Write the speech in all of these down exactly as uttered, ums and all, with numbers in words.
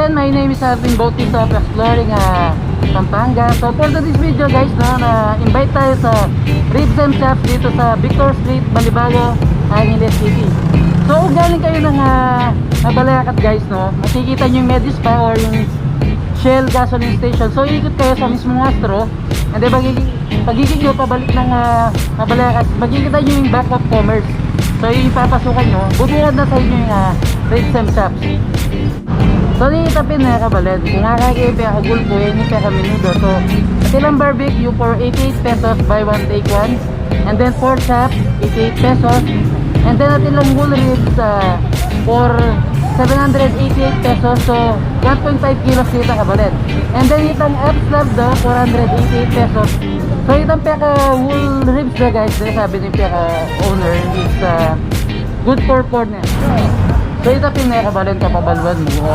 My name is Alvin Bautista of Exploring, ah, Pampanga. So for today's video, guys, no, na-invite tayo sa Ribs and Chops dito sa Victor Street, Balibago, Angeles City. So kung galing kayo ng, ah, Mabalacat, guys, no, makikita nyo yung Medispa or yung Shell gasoline station. So ikot kayo sa mismong Astro. And then pag-ikot nyo pabalik ng, ah, Mabalacat, makikita nyo yung Bank of Commerce. So yung papasukan nyo, bubukas na sa inyo yung, ah, Ribs and Chops. So, dito pin, mga kabaled, kung akakaya pin, kagulpo, yan yung peka-menudo. So, atin lang barbecue for eighty-eight pesos, buy one, take one. And then pork chop, eighty-eight pesos. And then atin lang whole ribs, ah, for seven hundred eighty-eight pesos. So, one point five kilos dito, kabaled. And then itang F slab do, four hundred eighty-eight pesos. So, itang peka whole ribs na, guys, dahil sabi ni peka owner, it's, ah, good for four na. So ita pin, mga kabaled, kapabaluan mu, o,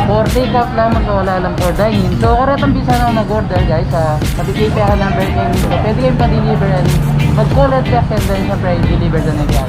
for take out lamang, so wala lang for dine-in. So karetang bisa na nag-order, guys, ha, mabibigay pa yung number kayo nito. Pwede kayong pa-deliver and mag-call and text and then syempre i-deliver na kayo.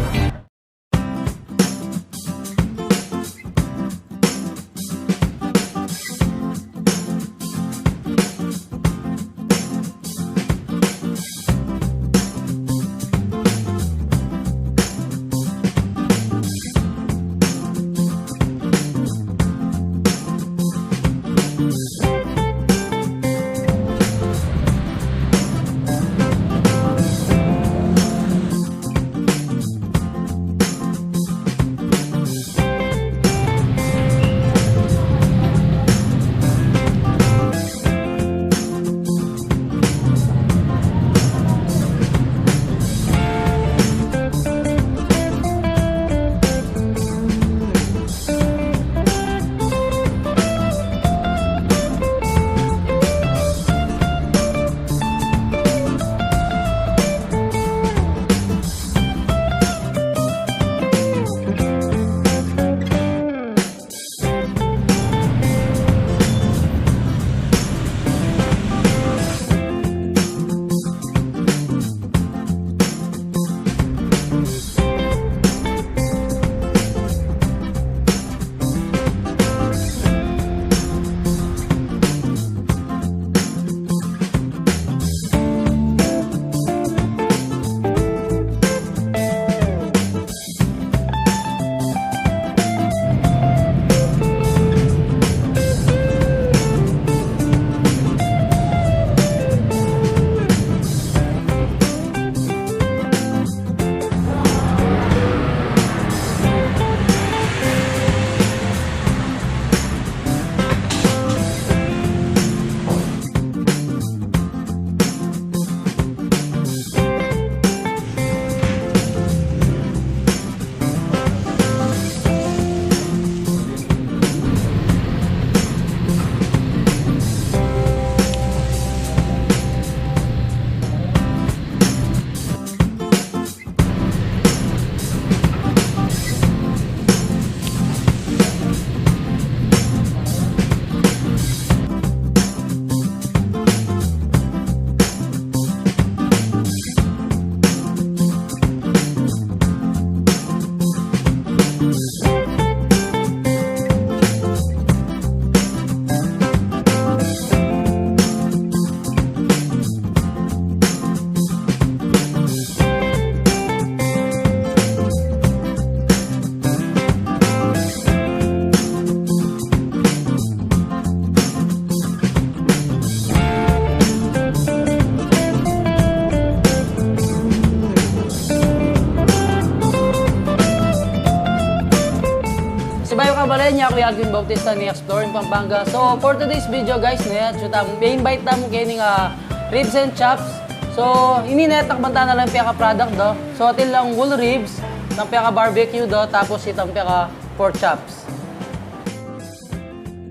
Sibayu, kabaled, aku i Alvin Bautista ning Exploring Pampanga. So for today's video, guys, ne, atsu tamu, i-invite tamu keni king, ah, Ribs and Chops. So ini ne, takman ta na lang peka product do. So atin lang whole ribs, itang peka barbecue do, tapos itang peka pork chops.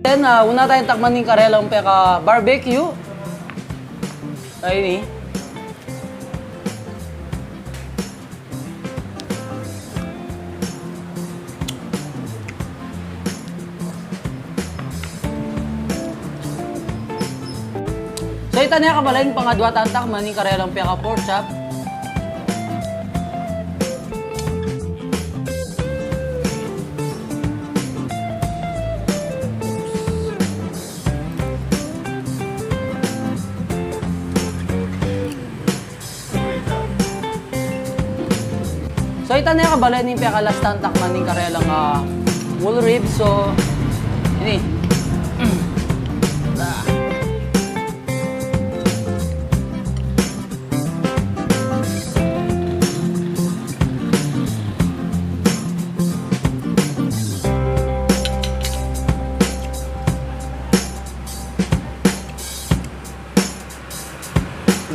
Then, ah, una tayang takman ning karelang peka barbecue. Ayni. So ita ne, kabaled, ing pangadwa tang takman ning karelang peka pork chop. Ita ne, kabalen, ing pekalastan takman ning karelang, ah, whole ribs. So, ini.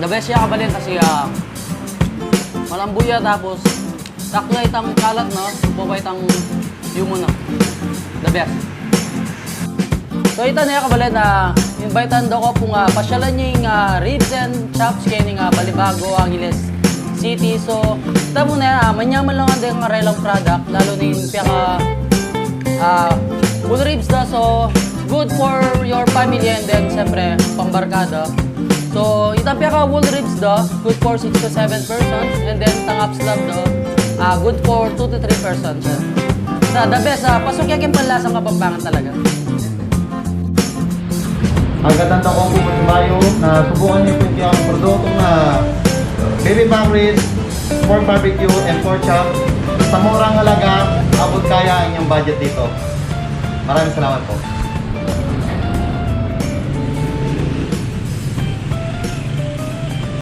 The best ya, kabalen, kasi, ah, malambu ya, tapos sakto ya itang kalat, no? Sugpo pa itang yumu, no? The best. So, ita ne, kabalen, na invitean da ko pung, ah, pasyalan ing, ah, Ribs and Chops keni, ah, Balibago, Angeles City. So, ita mu ne, ah, manyaman la ing karelang product, lalu na ing peka, ah, whole ribs da. So, good for your family and then, syempre, pambarkada. So, itang peka whole ribs da, good for six to seven persons, and then itang half slab da, ah, good for two to three persons. Sa the best, ah, pasuk ya king panlasang Kapampangan talaga. Agad-agad kung pupunta tayo na subukan niyo po yung produkto na baby back ribs, pork barbecue, and pork chop. Sa murang halaga, abot kaya ang inyong budget dito. Maraming salamat po.